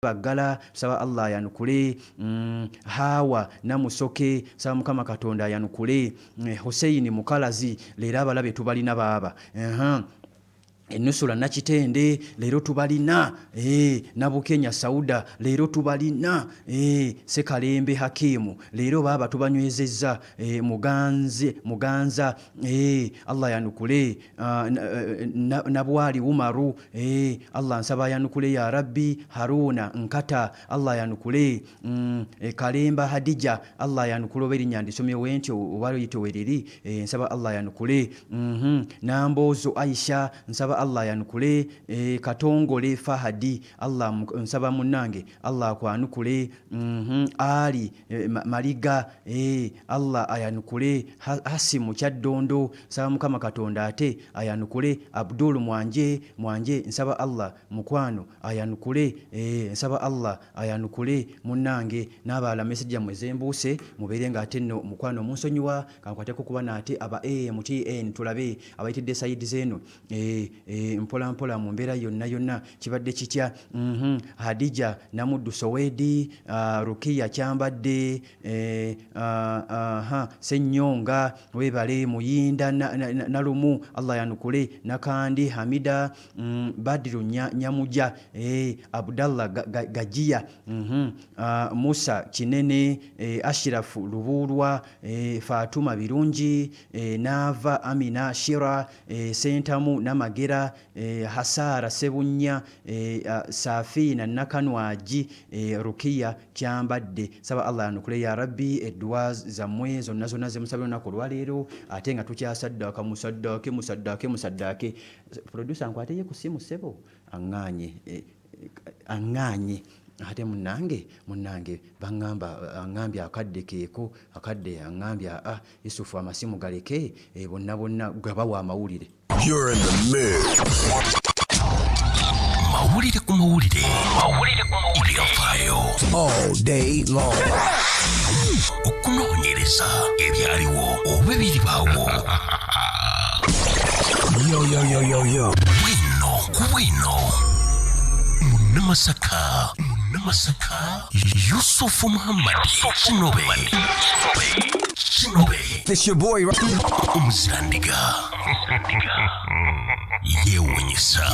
Baggala, nsaba Allah ayanukule. Hawa Namusoke, nsaba Mukama Katonda ayanukule. Hussein Mukalazi, leero abalabe tubalina baaba. Enusula Nakitende, leero tubalina. Nabukenya Sauda, leero tubalina. Sekalembe Hakimu, leero baaba tubanywezezza. Muganze, Muganza, Allah ayanukule. Nabwali Umaru, Allah nsaba ayanukule ya Rabbi. Haruna Nkata, Allah ayanukule. Kalemba Hadija, Allah ayanukule. Oba erinnya ndisomye wentyo oba liyite weriri, nsaba Allah ayanukule. Namboozo Aisha, nsaba Allah ayanukule. Katongole Fahadi, Allah nsaba munnange Allah akwanukule. Ali Maliga, Allah ayanukule. Hasimu Kyaddondo, nsaba Mukama Katonda ate ayanukule. Abdul Mwanje, Mwanje, nsaba Allah mukwano ayanukule. Nsaba Allah ayanukule munnange. N'abalala message yammwe zembuuse, mubeere nga ate nno mukwano munsonyiwa, kankwateko kuba naate aba AMTN tulabe abayitidde side z'eno. Mpola mpola mu mbeera yonna yonna kibadde kitya? Hadija Namuddu Sowedi, Rukiya Kyambadde, Ssenyonga webale, Muyinda Nalumu, Allah yanukule, Nakandi Hamida, Badiru Nyamuja, Abdallah Gajiya, Musa Kinene, Ashirafu Lubuulwa, Fatuma Birungi, Naava Amina Shira, Sentamu Namagera, Hasara Sebunnya, Safiina Nakanwagi, Rukiya Kyambadde. Saba Allah yanukule ya Rabbi edduwa zammwe zonna zonna zemusabye olunaku olwaleero, ate nga tukyasaddaaka, musaddaake, musaddaake, musaddaake. Producer nkwateyo ku ssimu ssebo, aŋŋaanye, aŋŋaanye ate munnange, munnange baŋŋamba, aŋŋambye akadde keeko, akadde aŋŋambye aa Yusufu amasimu galeke, bonna bonna gabawa amawulire. You're in the mix. Mawulire ku mawulire. Mawulire ku mawulire. Ebyafaayo. All day long. Okunoonyereza ebyaliwo oba ebiribaawo. Yo, yo, yo, yo, yo. Bwino ku bwino. Munnamasaka. Munnamasaka. Yusufu Muhammad Kinobe. Kinobe. It's your boy. Omuzirandiga. Yeewuunyisa.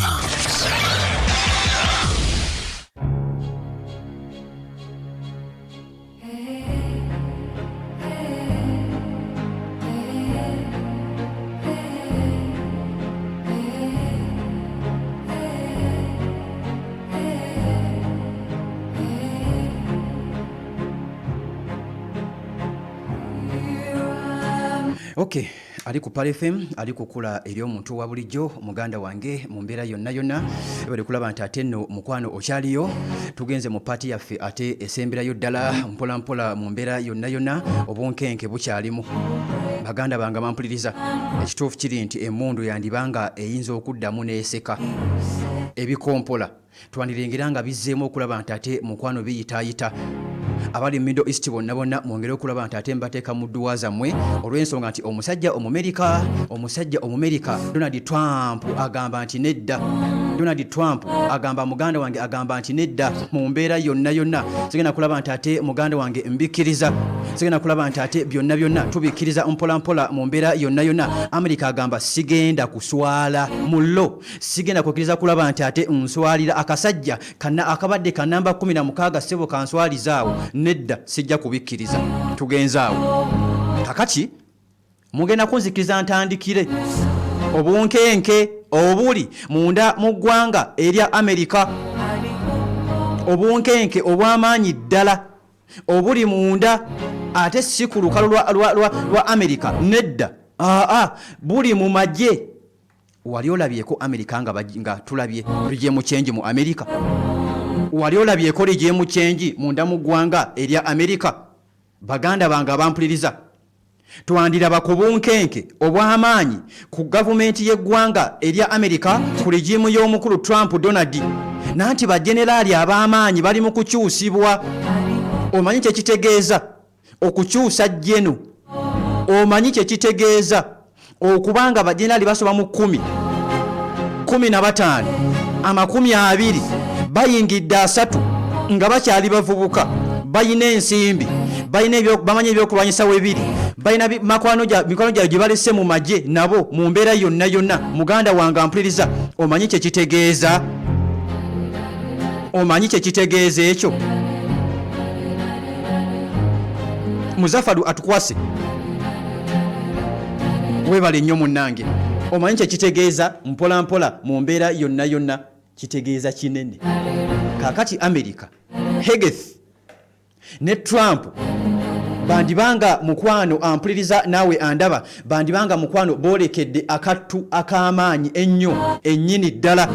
Okay, ali ku Pearl FM, ali kukula eri omuntu wa bulijjo, muganda wange mu mbeera yonna yonna. Bali kulaba nti ate nno mukwano okyaliyo, tugenze mu paati yaffe ate esemberayo ddala mpola mpola mu mbeera yonna yonna, obunkenke bukyalimu. Baganda bange bampuliriza, ekituufu kiri nti emmundu yandibanga eyinza okuddamu n'eseka. Ebikompola twandirengera nga bizzeemu okulaba nti ate mukwano biyitaayita. Abali mu Middle East bonna bonna mwongere okulaba nti ate mbateeka mu dduwa zammwe, olw'ensonga nti omusajja Omumerika, omusajja Omumerika Donald Trump agamba nti nedda. Donald Trump agamba muganda wange, agamba nti nedda mu mbeera yonna yonna. Sigenda kulaba nti ate muganda wange mbikkiriza, sigenda kulaba nti ate byonna byonna tubikkiriza mpola mpola mu mbeera yonna yonna. Amerika agamba sigenda kuswala mullo, sigenda kukkiriza kulaba nti ate nswalira akasajja kana akabadde ka namba 16 ssebo kanswaliza awo, nedda sijja kubikkiriza. Tugenze awo kakati mugenda kunzikiriza ntandikire obunkenke obuli munda mu ggwanga erya Amerika, obunkenke obw'amaanyi ddala obuli munda, ate si ku lukalu lwa Amerika, nedda, aa buli mu magye. Wali olabyeko Amerika nga tulabye regime change mu Amerika? Wali olabyeko regime change munda mu ggwanga erya Amerika? Baganda bange abampuliriza, twandiraba ku bunkenke obw'amaanyi ku gavumenti y'eggwanga erya Amerika ku regimu y'omukulu Trump Donald, nanti bageneraali ab'amaanyi bali mu kukyusibwa. Omanyi kye kitegeeza okukyusa jeno? Omanyi kye kitegeeza okubanga bageneraali basoba mu 10, 15, 20, bayingidde 30? Nga bakyali bavubuka, balina ensimbi, balina bamanyi ebyokulwanyisa webiri, balina mikwano gyabwe gye balese mu magye nabo mu mbeera yonna yonna. Muganda wange ampuliriza, omanyi kye kitegeeza? Omanyi kye kitegeeza ekyo? Muzafaru atukwase, webale nnyo munnange. Omanyi kye kitegeeza? Mpola mpola mu mbeera yonna yonna kitegeeza kinene. Kaakati America, Hegseth ne Trump bandibanga, mukwano ampuliriza naawe andaba, bandibanga mukwano boolekedde akattu ak'amaanyi ennyo ennyini ddala.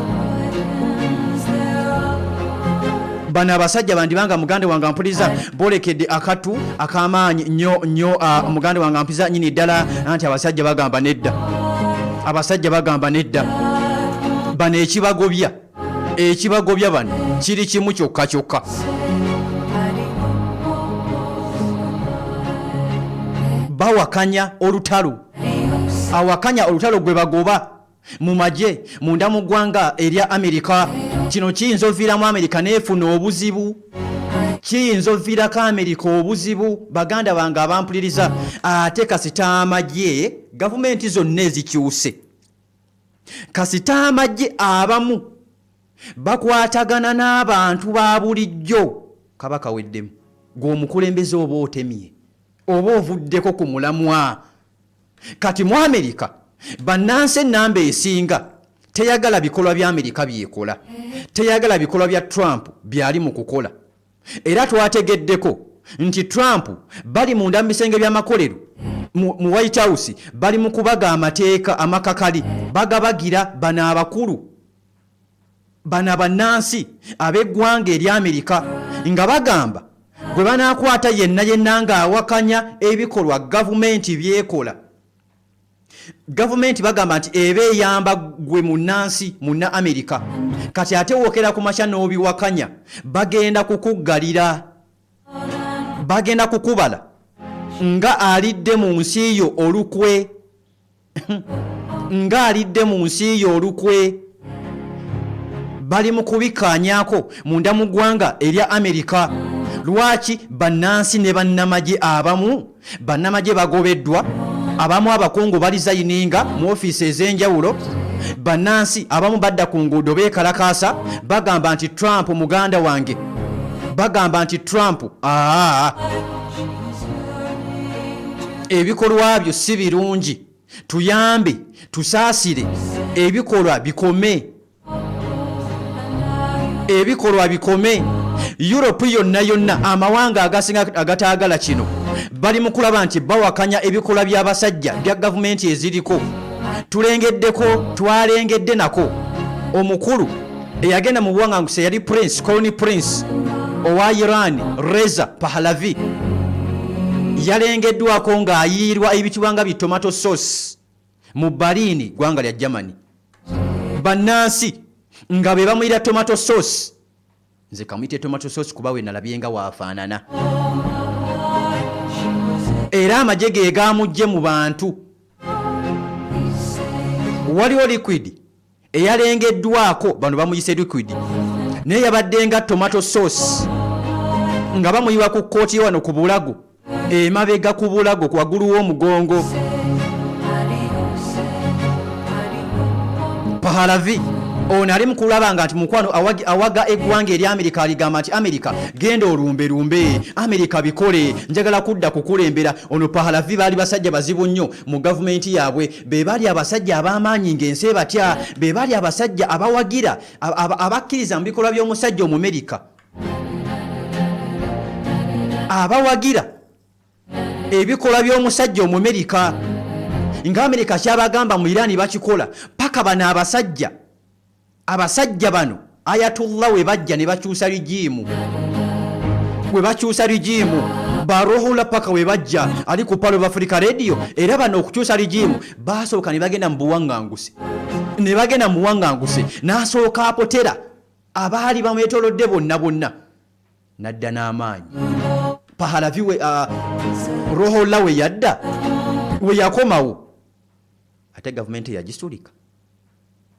Bano abasajja bandibanga, muganda wange ampuliriza, boolekedde akattu ak'amaanyi nnyo nnyo, muganda wange ampuliriza, nnyini ddala. Anti abasajja bagamba nedda, abasajja bagamba nedda. Bano ekibagobya bano kiri kimu kyokka kyokka. Bawakanya olutalo, awakanya olutalo gwe bagoba mu magye munda mu ggwanga erya Amerika. Kino kiyinza oviiramu Amerika neefuna obuzibu, kiyinza oviirako Amerika obuzibu, baganda bange abampuliriza. Ate kasita amagye, gavumenti zonna ezikyuse, kasita amagye abamu bakwatagana n'abantu ba bulijjo, kaba kaweddemu. Gwe omukulembeze oba otemye, oba ovuddeko ku mulamwa. Kati mu Amerika bannansi ennamba esinga teyagala bikolwa bya Amerika byekola, teyagala bikolwa bya Trump byali mu kukola. Era twategeddeko nti Trump bali munda mu bisenge by'amakolero mu White House, bali mu kubaga amateeka amakakali, bagabagira bano abakulu bano abannansi ab'eggwanga erya Amerika, nga bagamba gwe banaakwata yenna yenna ng'awakanya ebikolwa gavumenti byekola. Gavumenti bagamba nti eba eyamba gwe munnansi munna Amerika, kati ate wookera ku makya n'obiwakanya, bagenda kukuggalira, bagenda kukubala nga alidde mu nsi yo olukwe, nga alidde mu nsi yo olukwe. Bali mu kubikkaanyaako munda mu ggwanga erya Amerika. Lwaki bannansi ne bannamagye abamu, bannamagye bagobeddwa, abamu abakungu balizayininga mu ofiisi ez'enjawulo, bannansi abamu badda ku nguudo beekalakaasa, bagamba nti Trump, muganda wange, bagamba nti Trump, aa, ebikolwa byo si birungi, tuyambe, tusaasire, ebikolwa bikome, ebikolwa bikome. Europe yonna yonna, amawanga agasinga agataagala kino bali mu kulaba nti bawakanya ebikolwa by'abasajja bya gavumenti eziriko. Tulengeddeko, twalengedde nako omukulu eyagenda mu buwanganguse, yali prince, crown prince owa Iran, Reza Pahlavi, yalengeddwako ng'ayiirwa ebitibwa nga bi tomato sauce mu Berlin, ggwanga lya Germany. Bannansi nga be bamuyira tomato sauce. Nze kamuyite tomato sauce kuba we nalabye nga waafaanana. Era amagye ge gamujje mu bantu. Waliwo liquid eyalengeddwako, bano bamuyise liquid, naye yabadde nga tomato sauce nga bamuyiwa ku kkooti wano ku bulago, emabega ku bulago waggulu w'omugongo. Pahlavi ono ali mukulaba nga nti mukwano awaga eggwanga erya Amerika, aligamba nti Amerika genda olumbe lumbe, Amerika bikole, njagala kudda kukulembera. Ono Pahlavi baali basajja bazibu nnyo mu gavumenti yaabwe, be baali abasajja ab'amaanyi ng'ensi ebatya, be baali abasajja abawagira abakkiriza mu bikolwa by'omusajja Omumerika, abawagira ebikolwa by'omusajja Omumerika, nga Amerika kyabagamba mu Iraani bakikola. Paka bano abasajja bano Ayatullah we bajja ne bakyusa regime, we bakyusa regime baruhula, paka we bajja ali ku Pearl of Africa Radio. Era bano okukyusa regime basooka ne bagenda mu buwaŋŋanguse, ne bagenda mu buwaŋŋanguse, n'asooka apotera abaali bamwetolodde bonna bonna, nadda n'amaanyi. Pahlavi we, Ruhollah we yadda, we yakomawo, ate gavumenti yagisulika.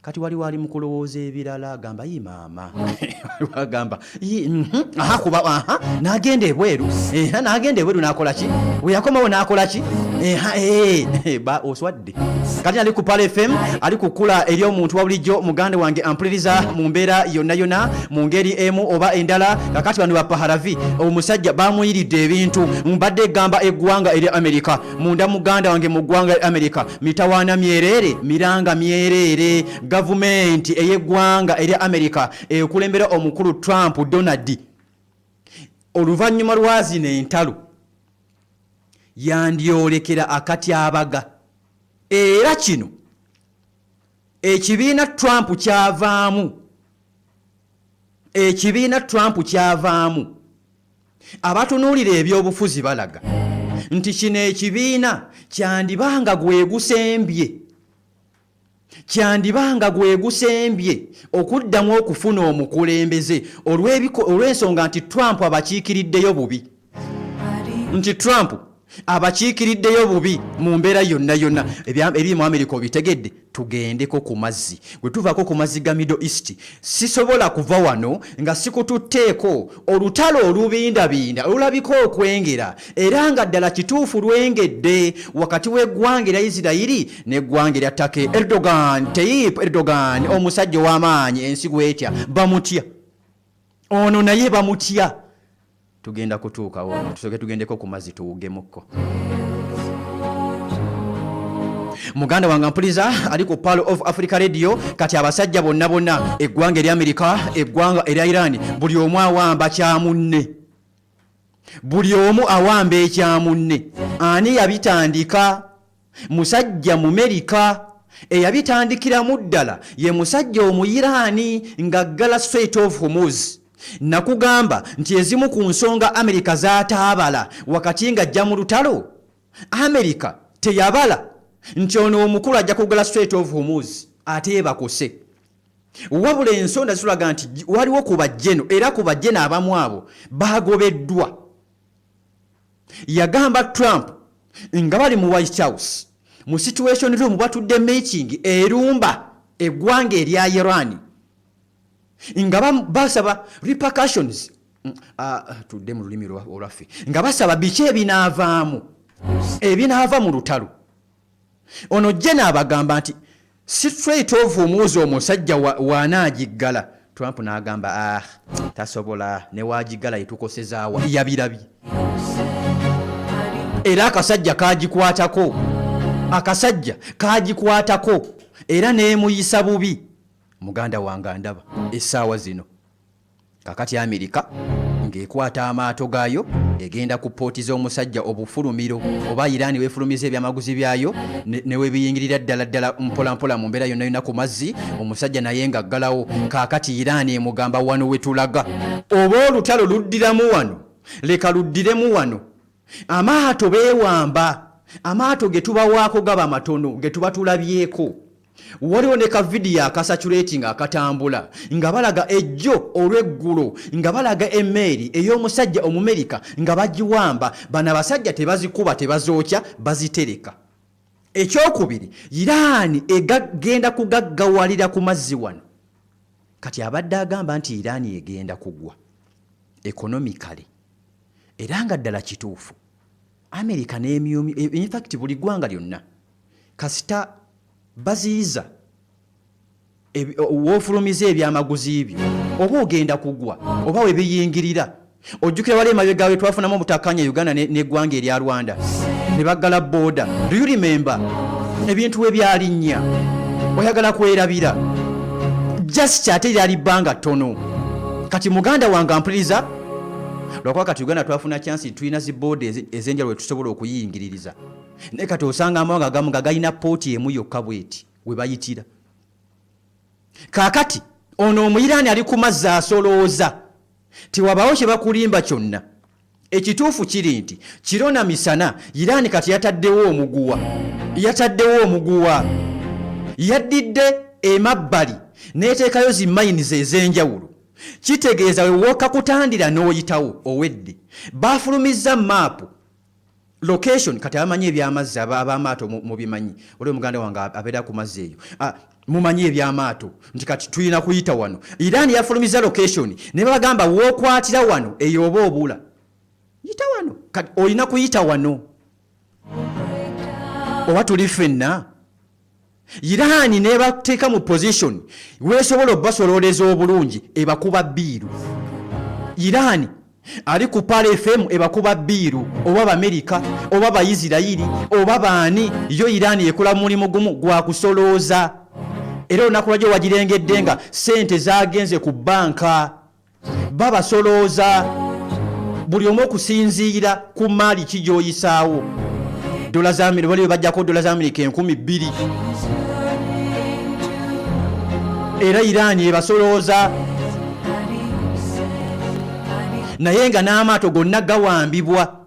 Kati waliwo ali mu kulowooza ebirala, agamba, "Yi maama," agamba, "Yi, aha, kuba aha." N'agenda ebweru, n'agenda ebweru n'akola ki? We yakomawo n'akola ki? Eha, ba oswadde. Kati ali ku Pearl FM, ali ku kkula eri omuntu wa bulijjo. Muganda wange ampuliriza mu mbeera yonna yonna, mu ngeri emu oba endala, kakati bano ba Paharavi, omusajja bamuyiridde ebintu. Mbadde egamba eggwanga erya Amerika munda, muganda wange, mu ggwanga erya Amerika mitawaana myereere, miranga myereere. Gavumenti ey'eggwanga erya Amerika ekulembera omukulu Trump Donald, oluvannyuma lwa zino entalo yandyolekera akatyabaga. Era kino ekibiina Trump kyavaamu, ekibiina Trump kyavaamu, abatunuulira ebyobufuzi balaga nti kino ekibiina kyandibanga gwe gusembye, kyandibanga gwe gusembye okuddamu okufuna omukulembeze, olw'ensonga nti Trump abakiikiriddeyo bubi, nti Trump abakiikiriddeyo bubi mu mbeera yonna yonna. Ebiri mu Amerika obitegedde. Tugendeko ku mazzi. Bwe tuvaako ku mazzi ga Middle East, sisobola kuva wano nga sikututteeko olutalo olubindabinda olulabika okwengera, era nga ddala kituufu lwengedde, wakati w'eggwanga erya Isirayiri n'eggwanga erya Turkey. Erdogan, Tayyip Erdogan, omusajja ow'amaanyi, ensi gwetya, bamutya. Ono naye bamutya. Tugenda kutuukawo, tusooke tugendeko ku mazzi, tuwugemukko. Muganda wange mpuliza, ali ku Pearl of Africa Radio. Kati abasajja bonna bonna, eggwanga erya Amerika, eggwanga erya Iran, buli omu awamba kyamunne, buli omu awamba ekyamunne. Ani yabitandika? Musajja Mumerika. Eyabitandikiramu ddala ye musajja Omuyiraani ng'aggala Strait of Hormuz. Nakugamba nti ezimu ku nsonga Amerika z'ataabala wakati ng'ajja mu lutalo, Amerika teyabala nti ono omukulu ajja kugala Strait of Hormuz ate ebakose. Wabula ensonda zitulaga nti waliwo ku bajjeno, era ku bajjeno abamu abo bagobeddwa. Yagamba Trump nga bali mu White House mu Situation Room, batudde meeting erumba eggwanga erya Iran, nga basaba repercussions. Tudde mu lulimi olwaffe, nga basaba biki ebinaavaamu, ebinaava mu lutalo. Ono jena abagamba nti Strait of Hormuz omusajja waanaagiggala. Trump n'agamba, "Ah, tasobola, newagiggala yetukosezaawa." Yabirabye, era akasajja kagikwatako, akasajja kagikwatako, era nemuyisa bubi. Muganda wange andaba essaawa zino, kakati Amerika ng'ekwata amaato gaayo egenda ku pooti z'omusajja obufulumiro, oba Iraani weefulumiza ebyamaguzi byayo ne webiyingirira ddala ddala mpolampola mu mbeera yonna yonna ku mazzi, omusajja naye ng'aggalawo. Kaakati Iraani emugamba, "Wano we tulaga, oba olutalo luddiramu wano, leka luddiremu wano. Amaato beewamba, amaato ge tubawaako gaba matono ge tuba tulabyeko." Waliwo ne ka vidiyo akacirculating, akatambula, nga balaga ejjo olw'eggulo, nga balaga emmeeri ey'omusajja Omumerika nga bagiwamba. Bano abasajja tebazikuba, tebazookya, bazitereka. Ekyokubiri, Iraani egenda kugaggawalira ku mazzi wano. Kati abadde agamba nti Iraani egenda kugwa economically, era nga ddala kituufu. Amerika n'emyumyu, infact buli ggwanga lyonna, kasita baziyiza woofulumiza ebyamaguzi byo, oba ogenda kugwa oba webiyingirira. Ojjukira wali emabega we twafunamu obutakkaanya Uganda n'eggwanga erya Rwanda, ne baggala border. Do you remember ebintu we byalinnya? Oyagala kwerabira just, ate lyali bbanga ttono. Kati muganda wange ampuliriza, lwakuba kati Uganda twafuna chance, tulina zi border ez'enjawulo wetusobola okuyingiririza, naye kati osanga amawanga agamu nga galina pooti emu yokka bweti we bayitira. Kaakati ono Omuyiraani ali ku mazzi asolooza. Tewabawo kye bakulimba kyonna. Ekituufu kiri nti kiro na misana Iraani kati yataddewo omuguwa, yataddewo omuguwa, yaddidde emabbali n'eteekayo zi mines ez'enjawulo. Kitegeeza wewooka kutandira n'oyitawo owedde. Bafulumizza maapu location. Kati abamanyi ebyamazzi, ab'amaato mubimanyi. Waliwo muganda wange abeera ku mazzi eyo. Ah, Mumanyi ebyamaato nti kati tulina kuyita wano. Iran yafulumiza location ne babagamba wookwatira wano, eyo oba obula, yita wano. Kati olina kuyita wano oba tuli ffenna. Iran nebateeka mu position wesobola obasololeza obulungi, ebakuba biiru. Iran ali ku Pal FM, ebakuba biiru, oba Bamerika oba Baisirairi oba baani. Yo Iran ekola mulimu gumu gwa kusolooza. Era olunaku lwajjo wagirengedde nga sente zagenze ku banka, babasolooza buli omu okusinziira ku maali ki gy'oyisaawo. Dola za Amerika, bali bajjako dola za Amerika 2000. Era Iran ebasolooza, naye nga n'amaato gonna gawambibwa.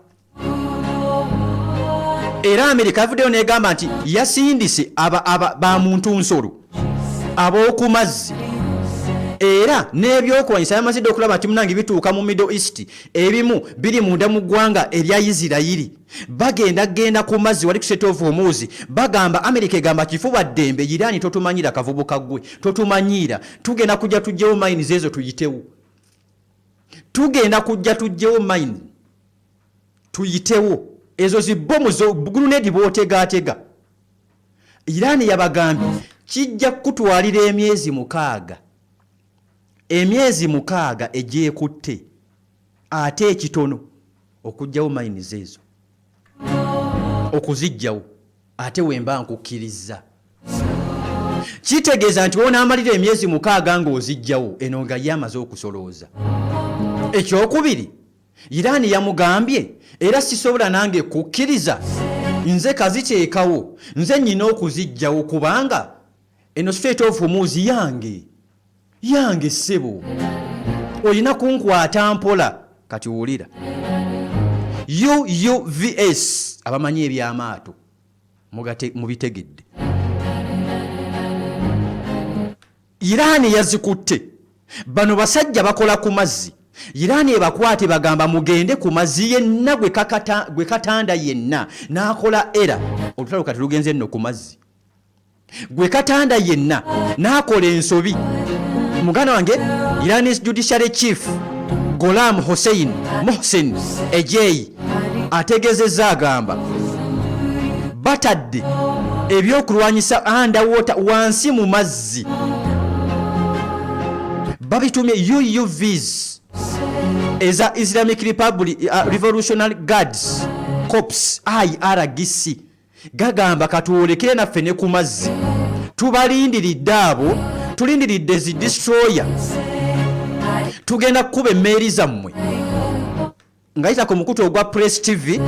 Era Amerika yavuddeyo negamba nti yasindise aba ba muntu nsolo ab'oku mazzi era n'ebyokulwanyisa. Yamazidde okulaba nti munange bituuka mu Middle East, ebimu biri munda mu ggwanga erya Isirayiri. Bagenda genda ku mazzi wali ku Strait of Hormuz. Bagamba, Amerika egamba kifuba ddembe, Irani totumanyira, kavubuka gwe totumanyiira, tugenda kujja tugyewo mines ezo tuyitewo, tugenda kujja tugyewo mine tuyitewo, ezo zibomu zo grenade bw'otegaatega. Irani yabagambye kijja kukutwalira emyezi 6, emyezi 6 egyekutte ate ekitono okugjawo mines ezo, okuzijjawo. Ate wemba nkukkiriza, kitegeeza nti wonaamalira emyezi 6 ng'ozijjawo, eno nga ye amaze okusolooza. Ekyokubiri, Iraani yamugambye era sisobola nange kukkiriza nze kaziteekawo, nze nyina okuzijjawo, kubanga eno Strait of Hormuz yange, yange ssebo, olina kunkwata mpola. Kati wulira, UUVS, abamanyi ebyamaato mubitegedde. Iraani yazikutte. Bano basajja bakola ku mazzi. Iraani ebakwate, bagamba mugende ku mazzi, yenna gwe katanda yenna n'akola era olutalo kati lugenze nno ku mazzi. Gwe katanda yenna n'akola ensobi, muganda wange. Iran's judiciary chief Golam Hossein Mohsen Ejei ategezezza, agamba batadde ebyokulwanyisa underwater, wansi mu mazzi, babitumye UUVs eza Islamic Republic Revolutionary Guards Corps, IRGC. Gagamba katwolekere naffe ne ku mazzi, tubalindiridde abo, tulindiridde zi destroyer, tugenda kukuba emmeeri zammwe. Ngayita ku mukutu ogwa Press TV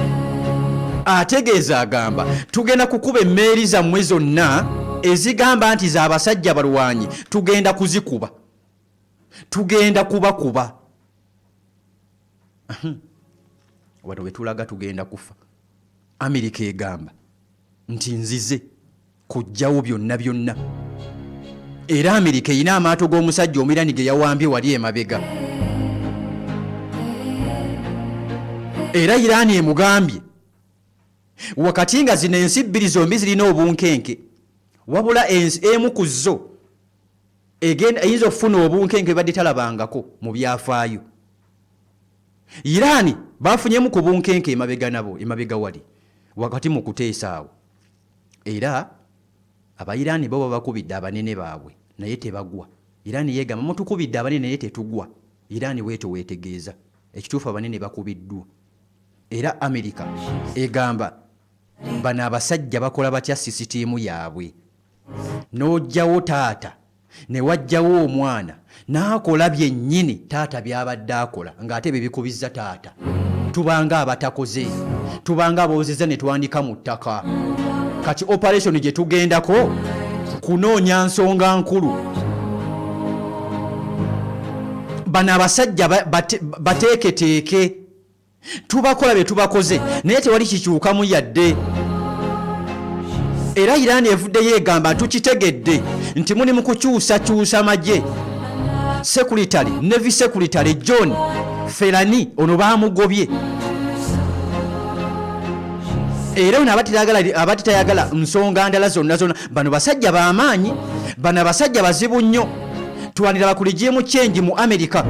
ategeeza, agamba tugenda kukuba emmeeri zammwe zonna ezigamba nti z'abasajja balwanyi, tugenda kuzikuba, tugenda kubakuba. Wano wetulaga tugenda kufa. Amerika egamba nti nzize kujjawo byonna byonna. Era Amerika erina amaato g'omusajja Omuirani ge yawambye wali emabega. Era Iraani emugambye wakati nga zino ensi bbiri zombi zirina obunkenke, wabula emu ku zo eyinza okufuna obunkenke badde talabangako mu byafaayo. Iraani bafunyemu ku bunkenke emabega, nabo emabega wali wakati mu kuteesa awo. Era Abairaani bo babakubidde abanene baabwe naye tebagwa. Iraani yeegamba mutukubidde abanene naye tetugwa. Iraani bwetyo weetegeeza ekituufu, abanene bakubiddwa. Era Amerika egamba bano abasajja bakola batya sisitiimu yaabwe, n'ojjawo taata ne wajjawo omwana n'akola byennyini taata by'abadde akola, ng'ate bye bikubizza taata. Tubanga abatakoze, tubanga aboozezza ne twanika mu ttaka. Kati operation gye tugendako kunoonya nsonga nkulu. Bano abasajja bateeketeeke, tubakola bye tubakoze naye tewali kikyukamu yadde. Era Iraani evuddeyo egamba tukitegedde nti muli mu kukyusakyusa magye. Secretary, Navy Secretary John Ferani ono bamugobye, era ono abati tayagala nsonga ndala zonna zonna. Bano basajja bamaanyi. Bano abasajja bazibu nnyo, tulwanira ku regime change mu America.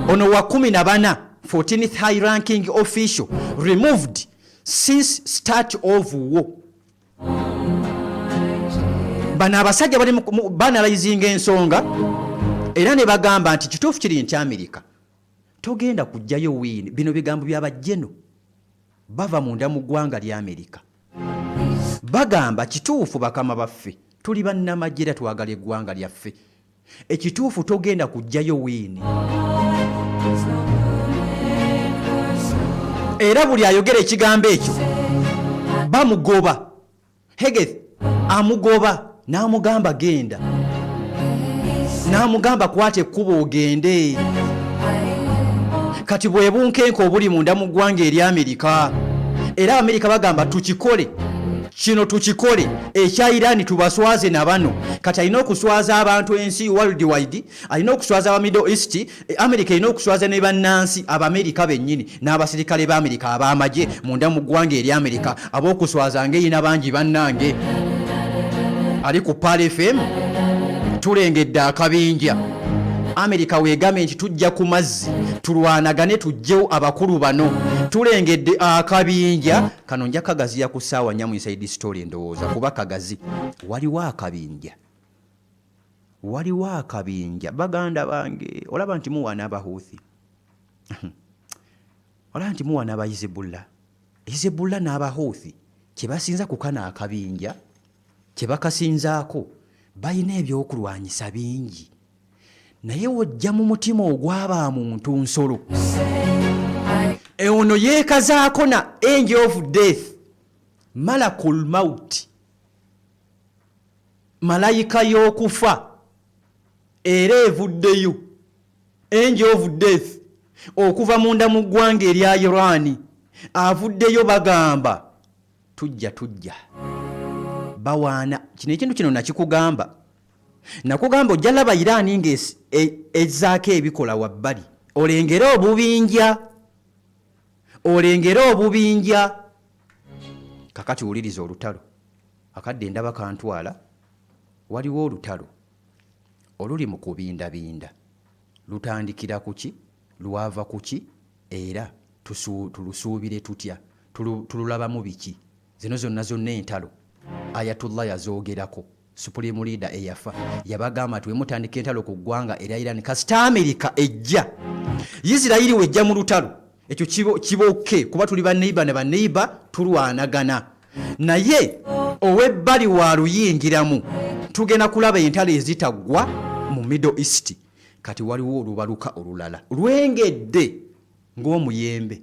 Ono wa 14, 14th high ranking official removed since start of war. Bano abasajja bali banalizinga ensonga era ne bagamba nti kituufu kiri nti Amerika togenda kujjayo wiini. Bino bigambo byabajjeno bava munda mu ggwanga lya Amerika, bagamba kituufu bakama baffe, tuli bannamagye era twagala eggwanga lyaffe. Ekituufu togenda kujjayo wiini, era buli ayogera ekigambo ekyo bamugoba. Hegseth amugoba n'amugamba genda, n'amugamba kwata ekkubo ogende. Kati bwe bunkenke obuli munda mu ggwanga eri Amerika, era Amerika bagamba tukikole kino, tukikole ekya Irani, tubaswaze na bano. Kati alina okuswaza abantu ensi worldwide, alina okuswaza aba Middle East, Amerika erina okuswaza ne bannansi Abamerika bennyini n'abasirikale ba Amerika ab'amagye munda mu ggwanga eri Amerika. Ab'okuswaza ng'erina bangi. Bannange, ali ku Pal FM, tulengedde akabinja. Amerika weegambye nti tujja ku mazzi tulwanagane, tujjewo abakulu bano. Tulengedde akabinja kano, nja kagaziya ku ssaawa 4 mu Inside Story, endowooza kuba kagazi. Waliwo akabinja, waliwo akabinja. Baganda bange, olaba nti muwaana Abahuuthi, olaba nti muwaana Abahizibullah. Hizibullah n'Abahuuthi kye basinza ku kano akabinja, kye bakasinzaako, balina ebyokulwanyisa bingi, naye wojja mu mutima ogwaba muntu nsolo. Ono yeekazaako na angel of death, malakul maut, malayika y'okufa, era evuddeyo angel of death okuva munda mu ggwanga erya Irani avuddeyo. Bagamba tujja, tujja bawaana kino ekintu kino. Nakikugamba, nakugamba ojja laba Irani ng'ezzaako ebikola wabbali, olengere obubinja, olengere obubinja. Kakati wuliriza olutalo akadde ndaba kantwala. Waliwo olutalo oluli mu kubindabinda, lutandikira ku ki, lwava ku ki, era tulusuubire tutya, tululabamu biki? Zino zonna zonna entalo Ayatullah yazoogerako. Supreme leader eyafa yabagamba nti wemutandika entalo ku ggwanga erya Iran, kasita Amerika ejja, Isirayiri wejja mu lutalo, ekyo kibokke kuba tuli baneiba ne baneiba, tulwanagana. Naye ow'ebbali wa luyingiramu, tugenda kulaba entalo ezitaggwa mu Middle East. Kati waliwo olubaluka olulala lwengedde ng'omuyembe,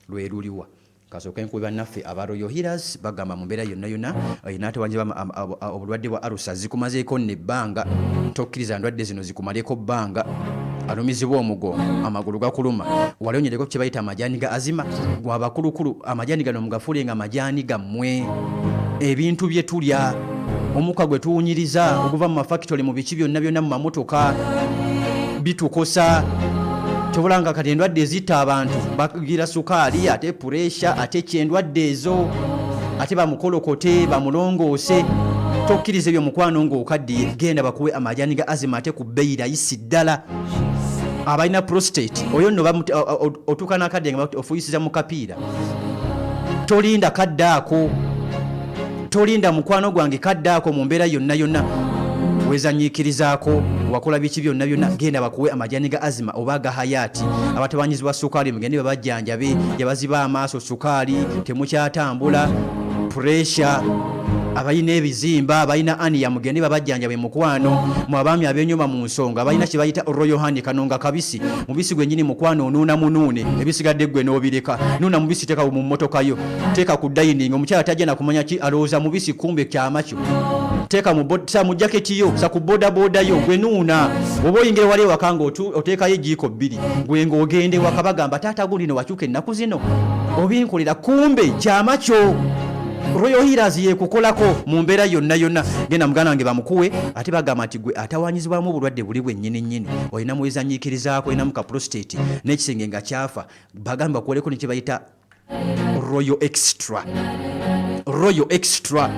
lwe luliwa? Kasooke nkuwe bannaffe aba Royal Healers. Bagamba mu mbeera yonna yonna n'atewanyizibwa obulwadde bwa alusa zikumazeeko nno ebbanga, tokkiriza ndwadde zino zikumaleko bbanga. Alumizibwa omugongo, amagulu gakuluma, wali onyereko kye bayita amajaani ga azima gwe abakulukulu. Amajaani gano mugafuule nga amajaani gammwe. Ebintu bye tulya, omukka gwe tuwunyiriza oguva mu mafakitole, mu biki byonna byonna, mu mamotoka, bitukosa. Tobula nga kati endwadde ezitta abantu bagira sukaali, ate pressure, ate kyendwadde ezo, ate bamukolokote, bamulongoose. Tokkiriza ebyo mukwano ng'okaddiye, genda bakuwe amajaani ga azima, ate ku bbeeyi layisi ddala. Abalina prostate, oyo nno otuuka n'akadde nga ofuyisiza mu kapiira. Tolinda kadde ako, tolinda mukwano gwange kadde ako. Mu mbeera yonna yonna wezanyiikirizaako, wakola biki byonna byonna, genda bakuwe amajaani ga azima oba aga hayaati. Abatabanyizibwa sukaali, mugende babajjanjabe. Yabaziba amaaso sukaali, temukyatambula, pressure, abalina ebizimba, abalina aniya, mugende babajjanjabe mukwano. Mu abaami abenyuma mu nsonga, abalina kye bayita royal honey, kano nga kabisi mubisi gwennyini mukwano, onuuna munuune, ebisigadde gwe n'obireka. Nuuna mubisi, teeka mu mmotoka yo, teeka ku dining, omukyala tajja nakumanya ki, alowooza mubisi, kumbe kyama kyo. Teeka sa mu jaketi yo, sa ku bodaboda yo, gwe nuuna. Oba oyingira wali ewaka nga oteekayo ejiiko bbiri, gwe ng'ogenda ewaka bagamba taata gundi no wakyuka ennaku zino obinkolera, kumbe kyama kyo. Royal Healers yekukolako mu mbeera yonna yonna. Genda muganda wange bamukuwe. Ate bagamba nti gwe atawanyizibwamu obulwadde buli bwennyini nnyini, olina muwezanyiikirizaako, olinamu ka prostate n'ekisenge nga kyafa, bagamba bakuwoleko ne kye bayita Royal Extra, Royal Extra.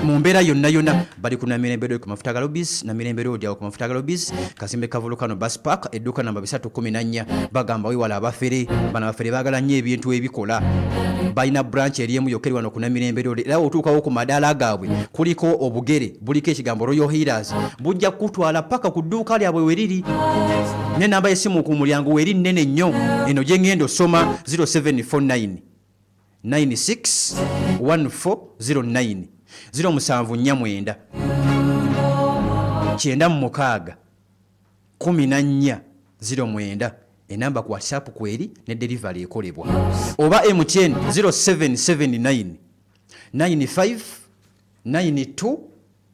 Mu mbeera yonna yonna bali ku Namirembe Road ku mafuta ga Lobis, Namirembe Road awo ku mafuta ga Lobis, kazimbe ka Volcano Bus Park, edduuka namba 314. Bagamba wewala abafere, bano abafere baagala nnyo ebintu ebikola. Balina branch eri emu yokka eri wano ku Namirembe Road, era otuukawo ku madaala gaabwe kuliko obugere buliko ekigambo Royal Healers, bujja kukutwala paka ku dduuka lyabwe weriri, n'enamba y'essimu ku mulyango weri nnene nnyo eno gye ŋŋenda osoma, 0749 96 1409, 0749 96 14 09. Enamba ku WhatsApp kweri ne delivery ekolebwa, oba MTN 0779 95 92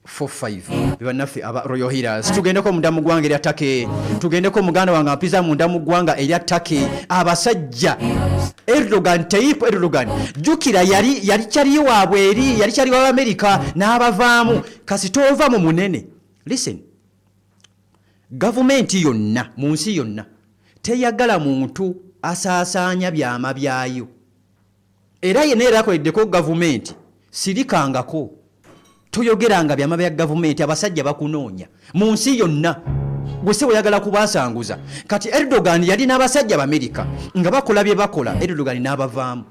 45. Bebannaffe aba Royal Healers. Tugendeko munda mu ggwanga erya Turkey, tugendeko muganda wange ampiza munda mu ggwanga erya Turkey. Abasajja Erdogan, Tayyip Erdogan, jjukira yali kyali waabwe eri yali kyali wa Amerika n'abavaamu. Kasita ova mu munene, listen, gavumenti yonna mu nsi yonna teyagala muntu asaasaanya byama byayo, era yenna era akoleddeko gavumenti sirikangako, toyogeranga byama bya gavumenti. Abasajja bakunoonya mu nsi yonna, gwe se oyagala kubasanguza. Kati Erdogan yali n'abasajja Bamerika nga bakola bye bakola, Erdogan n'abavaamu,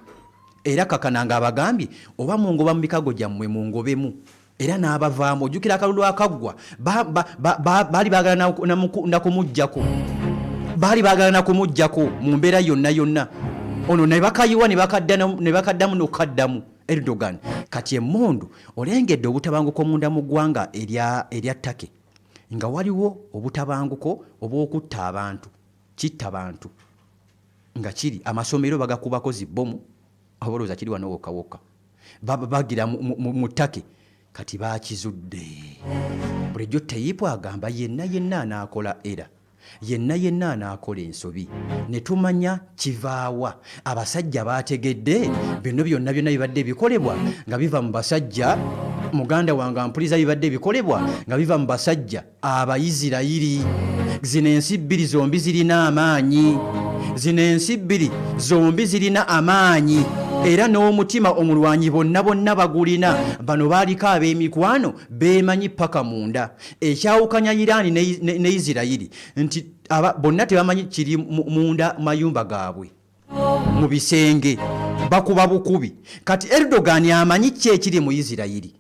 era kakana nga abagambye oba mungoba mu mikago gyammwe mungobemu, era n'abavaamu. Ojjukira akalulu akaggwa, baali baagala nakumugjako, baali baagala nakumugjako mu mbeera yonna yonna ono, ne bakayiwa ne bakaddamu n'okukaddamu Erdogan. Kati emmundu olengedde obutabanguko munda mu ggwanga erya Turkey, nga waliwo obutabanguko obw'okutta abantu, kitta bantu nga kiri amasomero bagakubako zibbomu, oba olowooza kiri wano wokka wokka, bagira mu Turkey. Kati bakizudde, bulijjo Tayyip agamba yenna yenna anaakola era yenna yenna anaakola ensobi ne tumanya kivaawa. Abasajja baategedde bino byonna byonna bibadde bikolebwa nga biva mu basajja, muganda wange ampuliza, bibadde bikolebwa nga biva mu basajja Abayisirayiri. Zino ensi bbiri zombi zirina amaanyi, zino ensi bbiri zombi zirina amaanyi, era n'omutima omulwanyi bonna bonna bagulina. Bano baaliko ab'emikwano beemanyi paka munda. Ekyawukanya Iraani ne Isirayiri nti bonna tebamanyi kiri munda mayumba gaabwe mu bisenge, bakuba bukubi. Kati Erdogan amanyi ki ekiri mu Isirayiri,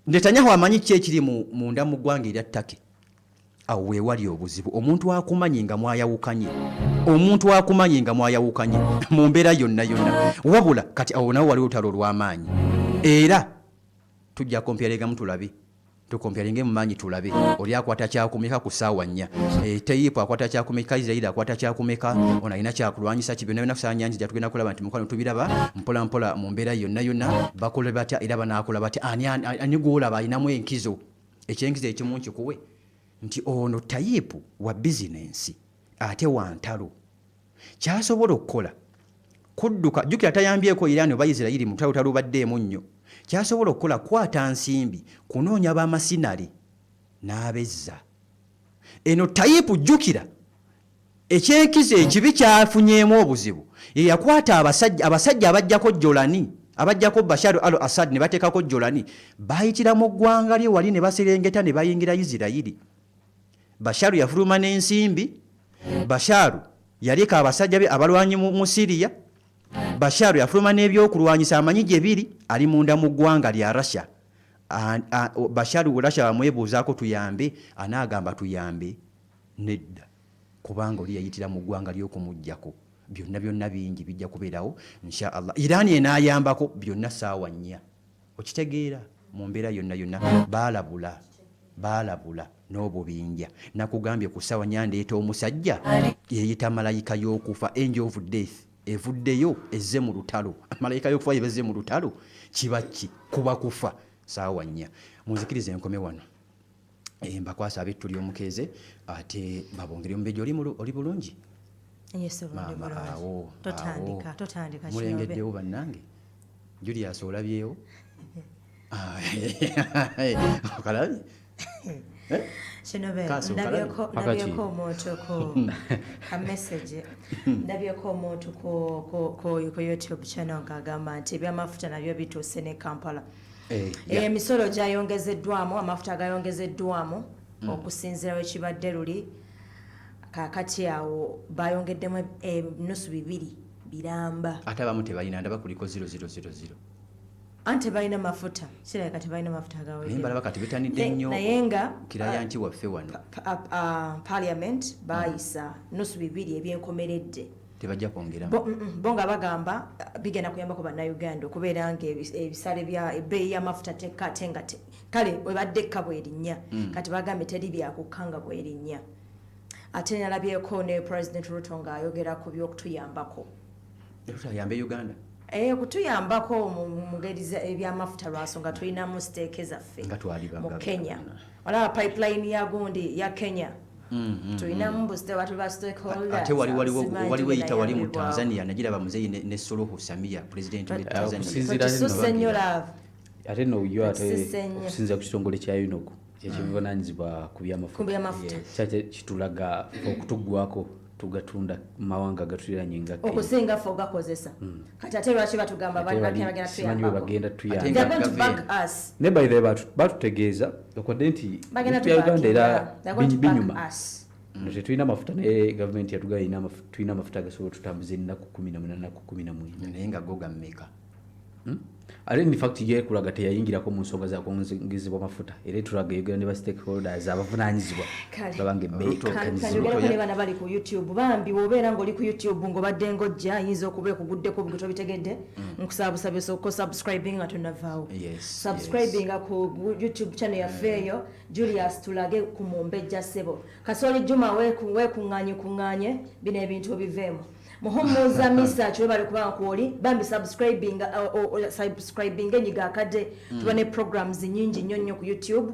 Netanyahu amanyi ki ekiri munda mu ggwanga erya Turkey. Awo weewali obuzibu. Omuntu akumanyi nga mwayawukanye, omuntu akumanyi nga mwayawukanye mu mbeera yonna yonna. Wabula kati awo nawo waliwo olutalo olw'amaanyi, era tujja comparingamu tulabe, tucomparinge mu maanyi tulabe oli akwata kyakumeka ku ssaawa 4. Tayyip akwata kyakumeka, Isirairi akwata kyakumeka, ono alina kyakulwanyisa ki, byonna byonna ku ssaawa 4 nzija tugenda kulaba nti mukwano tubiraba mpola mpola mu mbeera yonna yonna. Bakole batya era banaakola batya? Ani gwolaba alinamu enkizo? Ekyenkizo ekimu nkikuwe nti ono Tayyip wa bizinensi ate wa ntalo. Kyasobola okukola kudduka, jjukira tayambyeko Iran oba Isirayiri mu lutalo talubaddeemu nnyo. Kyasobola okukola kwata nsimbi kunoonya bamasinale n'abezza eno Tayyip. Jjukira ekyenkizo ekibi kyafunyeemu obuzibu, ye yakwata abasajja abajjako Jolani, abajjako Bashar al Assad ne bateekako Jolani, bayitira mu ggwanga lye wali ne baserengeta ne bayingira Isirayiri. Basharu yafuluma n'ensimbi, Basharu yaleka abasajja be abalwanyi mu Siriya, Basharu yafuluma n'ebyokulwanyisa, amanyi gye biri, ali munda mu ggwanga lya Russia. Basharu Russia bamwebuuzaako tuyambe, anaagamba tuyambe? Nedda, kubanga oli yayitira mu ggwanga ly'okumuggyako. Byonna byonna bingi bijja kubeerawo insha Allah. Iran enaayambako byonna saawa 4, okitegeera mu mbeera yonna yonna. Baalabula, baalabula n'obubinja. Nakugambye ku ssaawa 4 ndeeta omusajja yeeyita malayika y'okufa, angel of death, evuddeyo ezze mu lutalo. Malayika y'okufa yebezze mu lutalo, kiba ki? Kuba kufa. Saawa 4. Munzikirize enkome wano. Mbakwasa abettu ly'omukeeze ate babongere. Omumbejja, oli bulungi? Maama, awo totandika, totandika. Mulengeddewo bannange. Julius, olabyewo? Okalabye? Kinobe, ndabyeko omuntu ku ka message, ndabyeko omuntu ku YouTube channel ng'agamba nti ebyamafuta nabyo bituuse ne Kampala. Emisolo gyayongezeddwamu, amafuta gayongezeddwamu okusinziira wekibadde luli. Kakati awo bayongeddemu enusu 2 biramba. Ate abamu tebalina, ndaba kuliko 0000. Anti tebalina mafuta, kirabika tebalina mafuta. Naye mbalaba kati betanidde nnyo. Naye nga kiraya nti waffe wano parliament bayisa nusu 2 ebyenkomeredde. Tebajja kwongeramu. Bo nga bagamba bigenda kuyambako bannayuganda okubeera nga ebisale bya ebbeeyi y'amafuta tekka, ate nga kale webadde ekka bwerinnya. Kati bagambye teri byakukka nga bwerinnya. Ate nalabyeko ne President Ruto ng'ayogera ku byokutuyambako. Ayambe Uganda? Kutuyambako mu ngeri ebyamafuta, lwansonga tulinamu stake zaffe Nga twali mu Kenya. Olaba pipeline ya gundi ya Kenya, tulinamu batu ba stakeholders. Ate wali waliwo Simanyi waliwo tugenda eyita wali mu yambibwawo. Tanzania, nagiraba muzeeyi ne Suluhu Samia, president we Tanzania. Okusinziira Tukisusse nnyo, love. Ate nno yo ate Tukisusse nnyo. okusinziira ku kitongole kya UNOC ekivunanyizibwa ku byamafuta, Ku byamafuta. Kyakye kitulaga ffe okutuggwako tugatunda mu mawanga agatuliranye nga Kenya. Okusinga ffe ogakozesa. Kati ate lwaki batugamba Ate bagenda simanyi bwe tuyambako? bagenda Ate tuyamba. They're going to Gavumenti. back us. Ne by the way, batutegeeza okwadde nti Bagenda ebintu bya Uganda era They're going to back binyuma. us. No, tetulina mafuta, naye gavumenti yatugamba tulina amafuta agasobola otutambuza ennaku 18 ku 19. Naye nga go gammeka? Ate in fact yekulaga teyayingirako mu nsonga za kwongezebwa mafuta, era etulaga eyogera ne ba stakeholders abavunanyizibwa Kale. babanga ebbeeyi Ruto. ekkanyizibwa. Kanjogereko ne bana bali ku YouTube. Bambi, wobeera ng'oli ku YouTube ng'obadde ng'ojja, ayinza okuba ekuguddeko bwe tobitegedde. Nkusaba busabi osooka osubscribing nga tonnavaawo. Subscribinga ku YouTube channel yaffe eyo. Julius, tulage ku mumbejja ssebo. Kasoli Juma, weekuŋŋaanye kuŋŋaanye bino ebintu obiveemu. Muhumuza Misa kiwebale kubanga kwoli. Bambi, subscribing, subscribing, enyiga akadde. Tuba ne programs nyingi nnyo nnyo ku YouTube,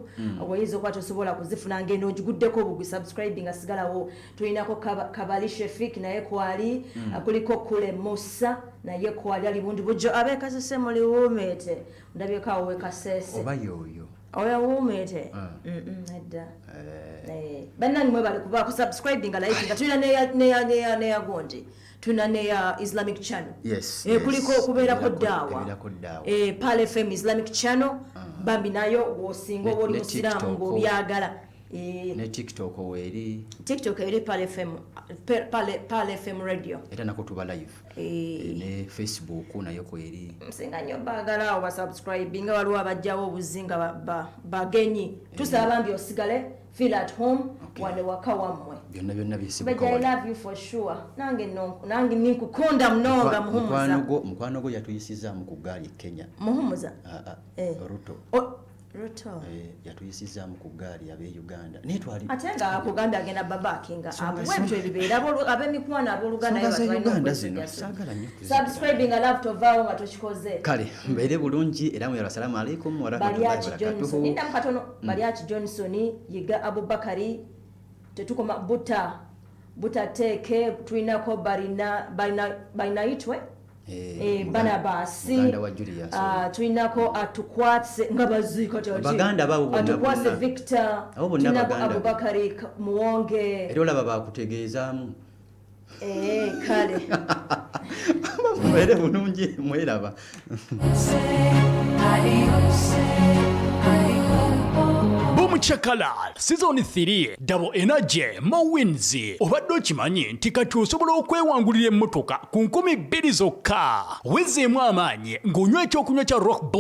oyinza okuba tosobola kuzifuna ngeno ogiguddeko obugwi. Subscribing, asigalawo. Tulinako Kabali Shefik naye kwali, kuliko Kule Musa naye kwali, ali bundi bujjo abekasese muliwumeete. Ndabyeko awo wekasese. Oba yoyo? Oyo wuumeete edda. Bannange, mwebale kubaako subscribing, like nga tulina neya gundi, tulina neya Islamic channel. Kuliko okubeerako daawa. Ebeerako daawa. Pal FM Islamic channel, bambi nayo wosinga oba oli Ne musiraamu TikTok. ng'obyagala. Ne TikTok weeri. TikTok eri Pal FM, Pal FM radio. Era nako tuba live. Ne Facebook nayo kweri. Nsinga nnyo baagala awo basubscribinga. Waliwo abajjawo obuzinga bagenyi. Tusaba bambi osigale feel at home. Wano waka wammwe. Byonna byonna bisibuka But I wali. love you for sure. Nange no, nange ninkukunda mnonga. Mukwano Muhumuza. Mukwano gwo yatuyisizaamu ku ggaali e Kenya. Muhumuza. Ah, ah, Eh. Ruto. Oh, Ruto. Yatuyisizaamu ku ggaali ab'e Uganda, naye twali Ate nga akugambye agenda babakinga bwebyo ebibeera ab'emikwano, abooluganda. Nsonga za Uganda zino saagala nnyo kuzigamba. Subscribing, love, tovaawo nga tokikoze. Kale mbeere bulungi era mwera. Assalamu alaikum warahmatullahi Baliaki Johnson. wabarakatuhu. Nindamu katono. Baliaki Johnson, Yiga Abubakari, tetukoma buta butateeke. Tulinako balina balinaitwe. Barnabas. Muganda wa Julius. Ah, tulinako Atukwatse nga baziika kyaki. Baganda baabo bonna Atukwatse bonna. Victor. Abo bonna Tulinako baganda be. Abubakari Muwonge. Era olaba bakutegeezaamu. Kale. Mubeere bulungi, mweraba. Adios, Bomuchakala season 3, double energy mo wins. Obadde okimanyi nti kati osobola okwewangulira emmotoka ku 2000 zokka? Wezeemu amaanyi ng'onywa ekyokunywa kya Rock.